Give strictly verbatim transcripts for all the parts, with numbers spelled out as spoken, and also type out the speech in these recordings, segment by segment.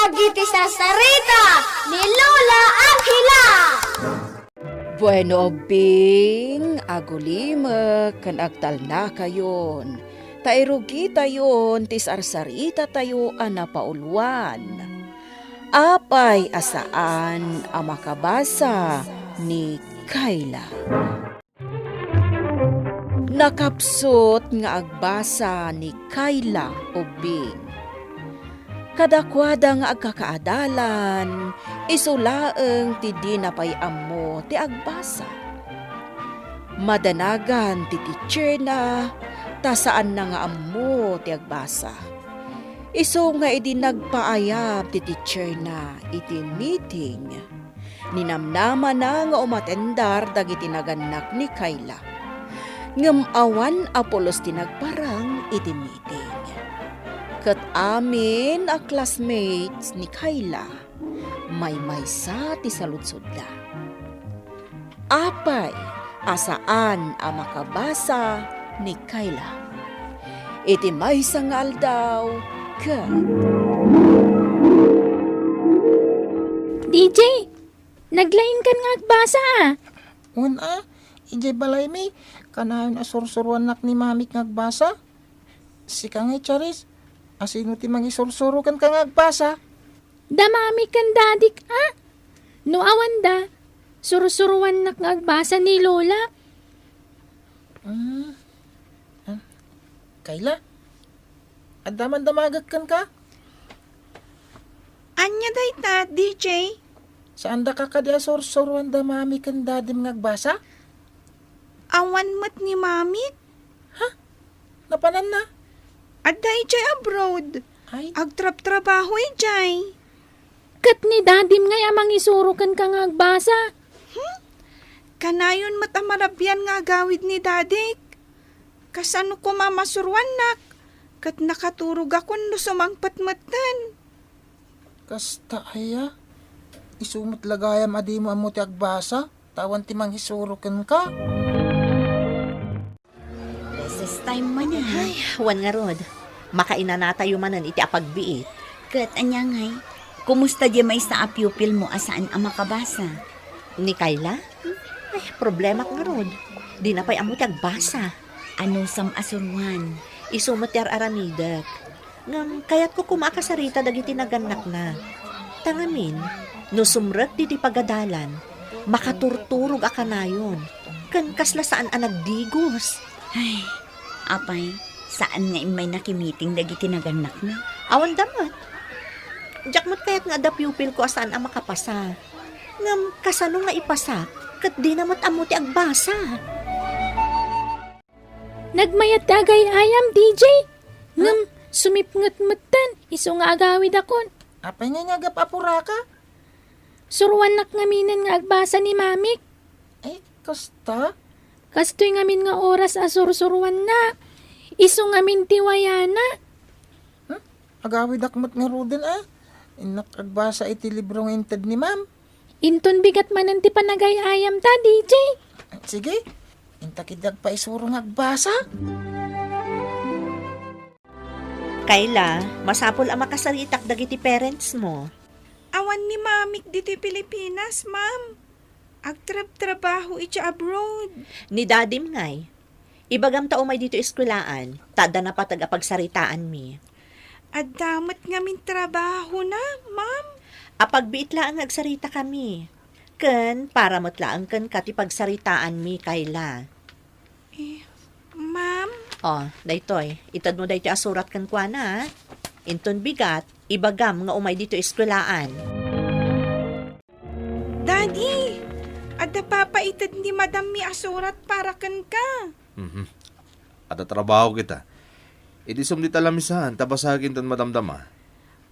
Dagiti sarsarita ni Lola Angela. Bueno, ubbing, agulimek ken agtalnakayon, ta irugitayon ti sarsaritatayo a napauluan. Apay a saan a makabasa ni Kayla? Nakapsut nga agbasa ni Kayla ubbing. Kadakuada nga agkakaadalan, isu laeng ti dina pay ammo ti agbasa. Madanagan ti teacher na, ta saanna nga ammo ti agbasa. Isu nga idi nagpaayab ti teacher na iti meeting, ninamnamana nga umatendar dagiti nagannak ni Kayla. Ngem awan a pulos ti nagparang iti meeting. Ket amin a classmates ni Kayla, maymaysa ti saludsodda. Apay a saan a makabasa ni Kayla? Iti maysa nga aldaw, ket D J, naglaingkan nga agbasa, a. Wen, a, idiay balaymi, kanayon a sursuruannak ni mamik nga agbasa. Sika ngay, Charis, asino ti mangisuro-suro kenka nga agbasa? Da mami ken dadik, a? No awanda, sursuruannak nga agbasa ni Lola. Hmm. Ah, Kayla? Adda man damagek kenka? Ania dayta, D J? Saandaka kadi a sursuruan da mami ken dadim nga agbasa? Awan met ni mamik. Ha? Napananna? Adda idiay abroad. Ay. Agtrabtrabaho idiay. Ket ni dadim ngay a mangisuro kenka nga agbasa. Hmm? Kanayon met a marabian nga agawid ni dadik. Kasano koma masuruannak? Ket nakaturogakon no sumangpet metten. Kasta aya? Isu met la gayam a dimo ammo ti agbasa, ta awan ti mangisuro kenka. Recess time man, a. Ay, wen ngarud. Makainanatayo manen iti apagbiit. Ket ania ngay? Kumusta diay maysa a pupil mo a saan a makabasa? Ni Kayla? Ay, problemak ngarud. Dina pay ammo ti agbasa. Anusam a suruan? Isu met ti ar-aramidek. Ngem kayatko koma a kasarita dagiti nagannakna. Ta ngamin, no sumrek ditoy pagadalan, makaturturog a kanayon, ken kasla saan a nagdigos. Ay, apay, saan nga immay nakimiting dagiti nagannakna? Awanda met. Diak met kayat nga adda pupilko a saan a makapasa. Ngem kasano nga ipasak, ket dina met ammo ti agbasa. Nagmayat ti agay-ayam, D J. Ngem, sumipnget metten, isu nga agawidakon. Apay ngay nga agap-apuraka? Suruannak ngaminen nga agbasa ni mamik. Ay, kasta? Kastoy ngamin nga oras a sursuruanna. Isu ngamin ti wayana. Hmm? Agawidak met ngaruden, a. Innak agbasa iti libro nga inted ni ma'am. Inton bigat manen ti panagay-ayamta, D J. Sige, inta ketdi agpaisuro nga agbasa. Kayla, masapul a makasaritak dagiti parents mo. Awan ni mamik ditoy Pilipinas, ma'am. Agtrabtrabaho iti abroad. Ni dadim ngay. Ibagam ta umay ditoy eskuelaan, ta adda napateg a pagsaritaanmi. Adda met ngamin trabahona, ma'am. Apagbiit laeng nga agsaritakami. Ken para met laeng kenka ti pagsaritaanmi, Kayla. Eh, ma'am? O, daytoy. Itedmo daytoy a surat kenkuana, a. Inton bigat, ibagam nga umay ditoy eskuelaan. Daddy, adda papaited ni madammi a surat para kenka. Mhm. Adda trabaho kita. Idi sumdit a lamisaan, ta basaek inton madamdama.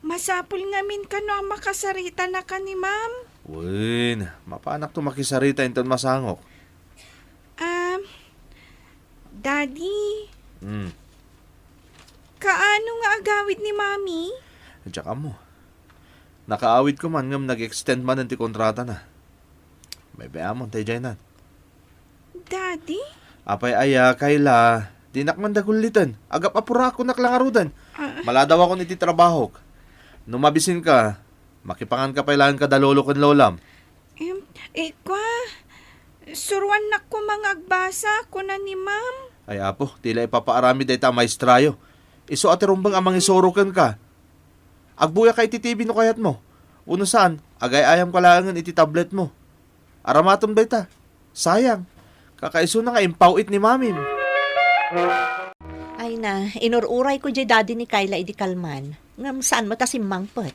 Masapul ngamin kano a makasaritanaka ni ma'am. Wen, mapanakto makisarita inton masangok. Um, Daddy. Hmm. Kaano nga agawid ni Mami? Diak ammo. Nakaawidko man ngem nag-extend manen ti kontratana. Baybay-amon ta idiaynan. Daddy? Apay aya, Kayla, dinak man da gulliten. Agap-apuraak kunak la ngaruden. Ah. Maladawakon iti trabahok. No mabisinka, Makipanganka pay laeng kada lolo ken lolam. Em, ikua, suruannak koma nga agbasa, kuna ni Ma'am. Ay, Apo, ti la ipapaaramid dayta a maestrayo. Isu a ti rumbeng a mangisuro kenka. Agbuyaka iti T V no kayatmo. Wenno saan, agay-ayamka laengen iti tabletmo. Aramatem dayta. Sayang. Kakaisuna nga impaw-it ni Mamim. Ay na, inur-urayko diay dadi ni Kayla idi kalman. Ngem saan met a simmangpet.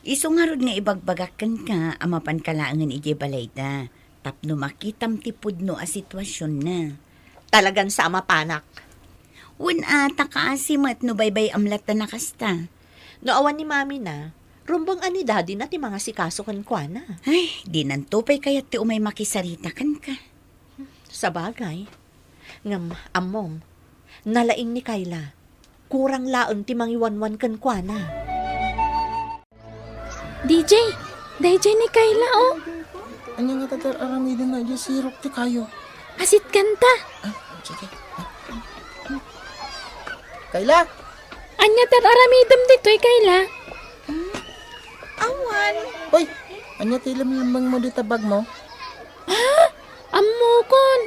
Isu ngarud nga ibagbagak kenka a mapanka laengen idiay balayda tapno makitam ti pudno a situasionna. Talagan sa a mapanak. Wen a, ta kaasi met no baybay-am latta a kasta. No awan ni Mamina, rumbeng a ni Dadina ti mangasikaso kenkuana. Ay, dinanto pay kayat ti umay makisarita kenka. Sabagay. Ngem, ammom, nalaing ni Kayla. Kurang laeng ti mangiwanwan kenkuana. D J, daydiay ni Kayla, oh. Ania nga tatar aramiden na, di sirok ti kayo. Asit kanta. Ah, sige. Kayla? Ania ti ar-aramidem ditoy, Kayla? Awan. Uy, ania ti limlimmeng mo dita bag mo? Ah, ammokon.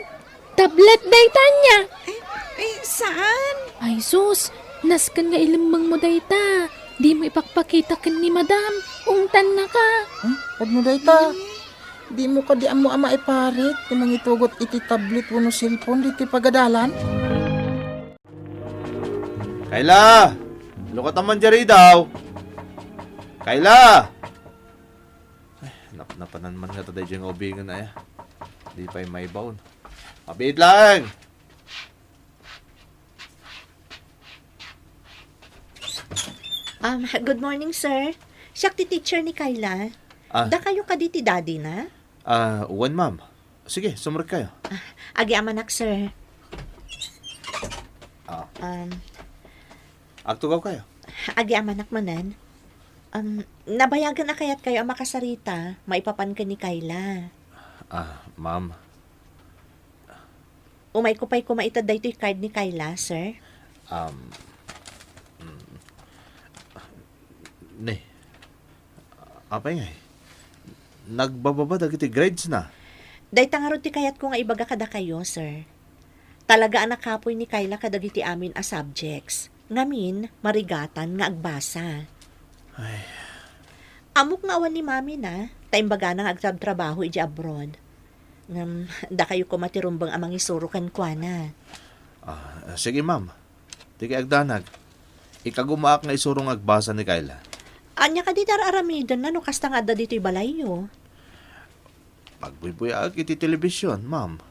Tablet dayta ania? Eh, eh, saan? Ay sus, nasken nga ilimmeng mo dayta. Di mo ipakpakita ken ni Madam. Ungtannaka. Hmm? Pudno dayta. Di mo kadi ammo a maiparit ti mangitugot iti tablet wenno cellphone ditoy pagadalan? Kayla! Lukat man diay ridaw! Kayla! Ay, napnapanan man ngata daydiay nga ubingen aya. Di pay maibaon. Mabiit laeng! Um, good morning, sir. Siak ti teacher ni Kayla. Ah. Dakayo kadi ti daddy na? Ah, wen, ma'am. Sige, sumrekkayo. Ah, agyamanak, sir. Ah. Um, agtugawkayo. Agyamanak manen. Um, nabayagen a kayatkayo a makasarita, maipapan ken ni Kayla. Ah, ma'am. Umayko pay koma ita daytoy card ni Kayla, sir. Um, mm, ne. Apay ngay? Nagbababa dagiti grades na. Dayta ngarud ti kayatko nga ibaga kadakayo, sir. Talaga a nakapoy ni Kayla kadagiti amin a subjects. Ngamin, marigatan nga agbasa. Ay. Ammok nga awan ni Mami na, ta imbagana nga agtrabtrabaho idiay abroad. Ngem, dakayo koma ti rumbeng a mangisuro kenkuana. Ah, sige, ma'am. Dikay agdanag. Ikagumaak nga isuro nga agbasa ni Kayla. Ania kadi ti ar-aramidenna no kasta nga adda ditoy balayyo? Magbuybuyaak iti telebision, ma'am.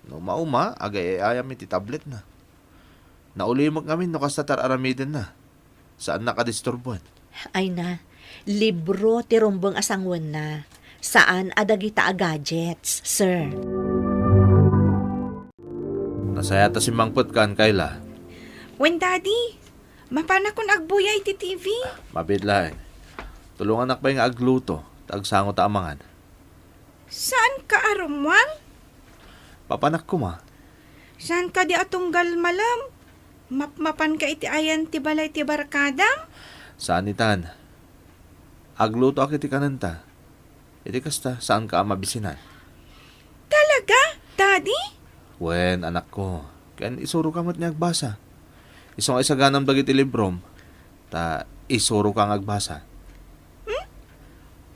No mauma, agay-ayam iti tablet na. Naulimek ngamin no kasta ti ar-aramidenna. Saannak a disturboen. Ay na, libro ti rumbeng a sanguenna. Saan a dagita a gadgets, sir. Nasayaat a simmangpetkan, Kayla. Wen, Daddy, mapanakon agbuya iti T V? Mabiit laeng. Tulongannak pay nga agluto, ta agsango ta a mangan. Saanka a rummuar? Papanak koma. Saan kadi a tunggal malem? Mapmapanka iti ayan ti balay ti barkadam? Saan itan. Aglutoak iti kanenta. Iti kasta, saanka a mabisinan. Talaga, Daddy? Wen, anakko. Ken isuroka met ni agbasa. Isu nga isaganam dagiti librom, ta isuroka nga agbasa. Hmm?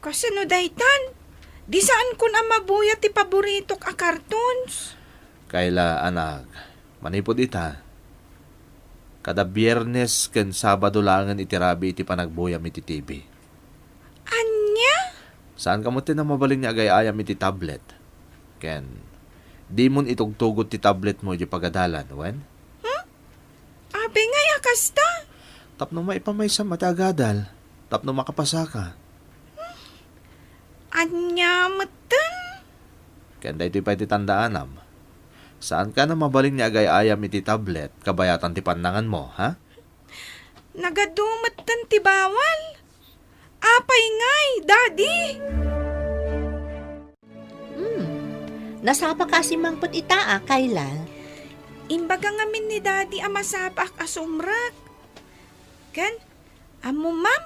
Kasano daytan? Di saankon a mabuya ti paboritok a cartoons. Kayla, anak, manipud ita, kada Biernes ken Sabado laengen iti rabii ti panagbuyam iti T V. Ania? Saanka met ti a mabalin nga agay-ayam iti tablet. Ken, dimon itugtugot ti tablet mo idiay pagadalan, wen? Hmm? Apay ngay a kasta? Tapno maipamaysam a ti agadal, tapno makapasaka. Ania metten? Ken daytoy pay ti tandaanam. Saanka a mabalin nga agay-ayam iti tablet, kabayatan ti pannanganmo, ha? Nagadu metten ti bawal. Apay ngay, Daddy? Hmm. Nasapaka a simmangpet ita a, Kayla? Imbaga ngamin ni Daddy a masapaak a sumrek. Ken, ammo, ma'am,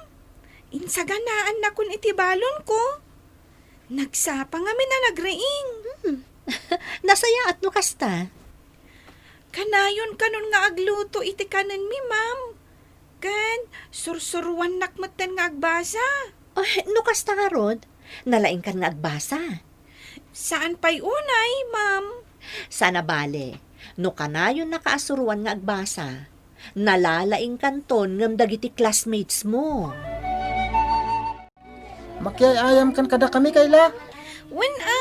Insaganaannakon iti balonko. Nagsapa ngamin a nagriing. Hmm. Nasayaat no kasta. Kanayon kanon nga agluto iti kanenmi, ma'am. Ken sursuruannak metten nga agbasa. Ay, no kasta ngarud, nalaingkan nga agbasa. Saan pay unay, ma'am. Saan a bale, no kanayonnaka a suruan nga agbasa, nalalaingkanton ngem dagiti classmates mo. Makiay-ayamkan kadakami, Kayla. Wen a.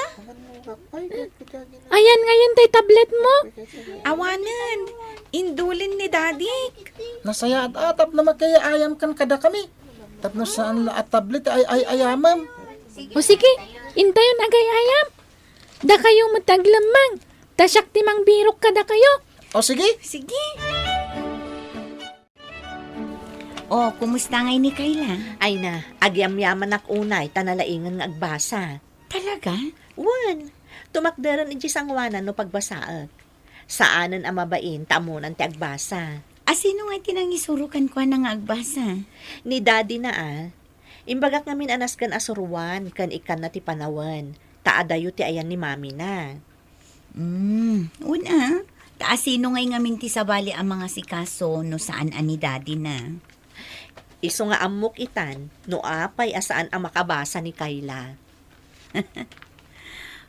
Ayan ngayon tay tablet mo? Awanen. Indulin ni Dadik. Nasayaat a tapno makiay-ayamkan kadakami. Tapno saan la a tablet ay ay-ayamem. O sige, intayon agay-ayam. Dakayo met aglemmang. Ta siak ti mangbirok kadakayo. O sige. Sige. O, kumusta ngay ni Kayla? Ay na, agyamyamanak unay ta nalaingen nga agbasa. Talaga? Wen, tumakderen idiay sangoanan no pagbasaek. Saanen a mabain ta ammonan ti agbasa. A, sino ngay ti nangisuro kenkuana nga agbasa? Ni Daddy na a. Imbagak ngamin a nasken a suruan ken ikkanna ti panawen, ta adayo ti ayan ni Mami na. Mm, wen a. Ta asino ngay ngamin ti sabali a mangasikaso no saan a ni Daddy na? Isu nga ammok itan no apay a saan a makabasa ni Kayla.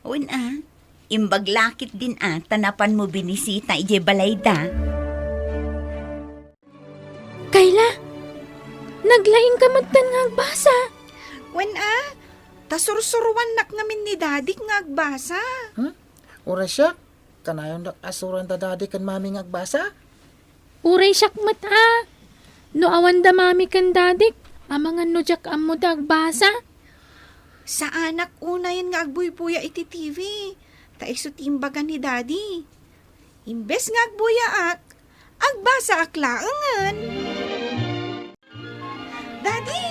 Wen a, imbag la ketdin a ta napanmo binisita idiay balayda. Kayla, naglaingka metten nga agbasa. Wen a, ta sursuruannak ngamin ni Dadik nga agbasa. Hmm? Uray siak, kanayondak a suruan da Dadi ken Mami nga agbasa? Uray siak met a. No awan da Mami ken Dadik, amangan no diak ammo ti agbasa. Saanak unayen nga agbuybuya iti T V, ta isu ti imbaga ni Dadi. Imbes nga agbuyaak, agbasaak laengen. Daddy!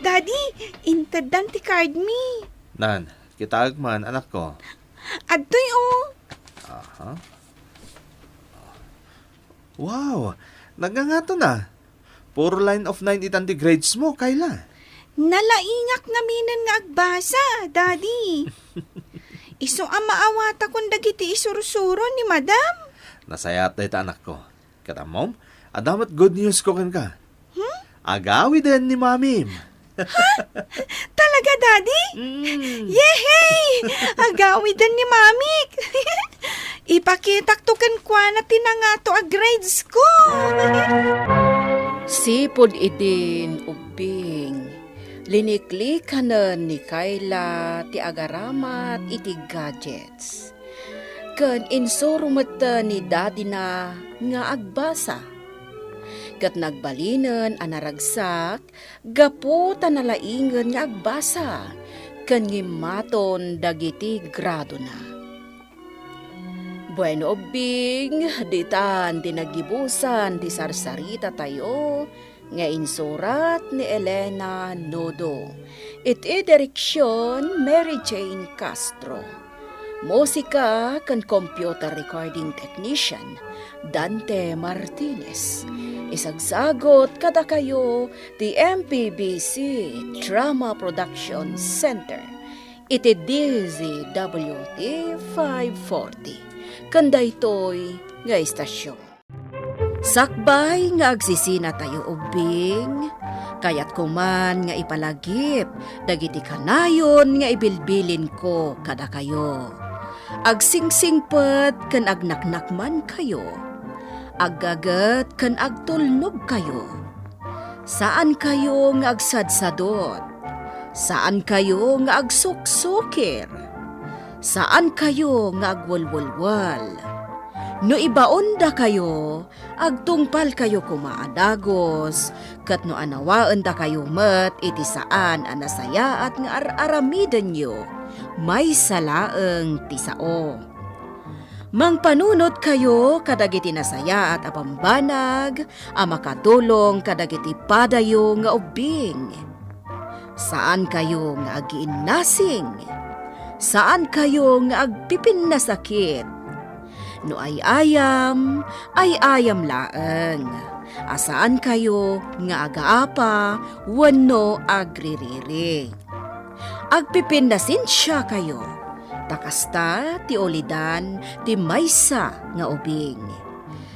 Daddy, inteddan ti card mi. Nan, kitaek man, anakko. Adtoy, o. Aha. Wow, nagngangato na. Puro line of nine itan ti grades mo, Kayla. Nalaingak ngaminen nga agbasa, Daddy. Isu a maawatakon dagiti isursuro ni Madam. Nasayaat dayta, anakko. Ket ammom, adda met good news ko kenka. Hmm? Agawiden ni Mamim. Ha? Talaga, Daddy? Mm. Yehey! Agawiden ni Mamik. Ipakitak to kenkuana ti nangato a grades ko. Sipud idin ubbing, liniklikanen ni Kayla ti agaramat iti gadgets. Ken insuro metten ni dadina nga agbasa. Ket nagbalinen a naragsak gapu ta nalaingen nga agbasa ken ngimmaton dagiti gradona. Bueno, ubbing, ditan ti naggibusan ti sarsaritatayo nga insurat ni Elena Nodo. Iti direksion, Mary Jane Castro. Musika ken computer recording technician, Dante Martinez. Isagsagut kadakayo ti M P B C Drama Production Center iti D Z W T five forty. Ken daytoy nga istasyon. Sakbay nga agsisinatayo ubbing, kayatko man nga ipalagip dagiti kanayon nga ibilbilinko kadakayo. Agsingsingpet ken agnaknakmankayo. Aggaget ken agtulnogkayo. Saankayo nga agsadsadot. Saankayo nga agsuksukir. Saankayo nga agwelwelwel. No ibaondakayo, agtungpalkayo koma a dagus, ket no anawaendakayo met iti saan a nasayaat nga ar-aramidenyo, maysa laeng ti sao. Mangpanunotkayo kadagiti nasayaat a bambanag a makatulong kadagiti padayo nga ubbing. Saankayo nga agiinnasing. Saankayo nga agpipinnasakit. No ay-ayam, ay-ayam laeng, a saankayo nga agaapa wenno agririri. Agpipinnasensiakayo, ta kasta ti ulidan ti maysa nga ubing.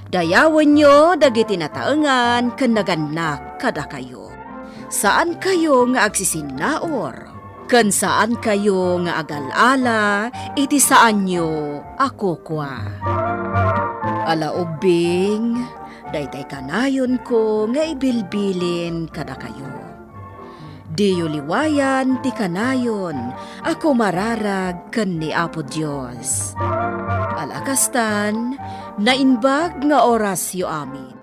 Dayawenyo dagiti nataengan ken nagannak kadakayo. Saankayo nga agsisinnaur, ken saankayo nga agal-ala iti saanyo a kukua. Ala ubbing, daytay kanayonko nga ibilbilin kadakayo. Diyo liwayan ti kanayon a kumararag ken ni Apo Dios. Ala kastan, naimbag nga orasyo amin.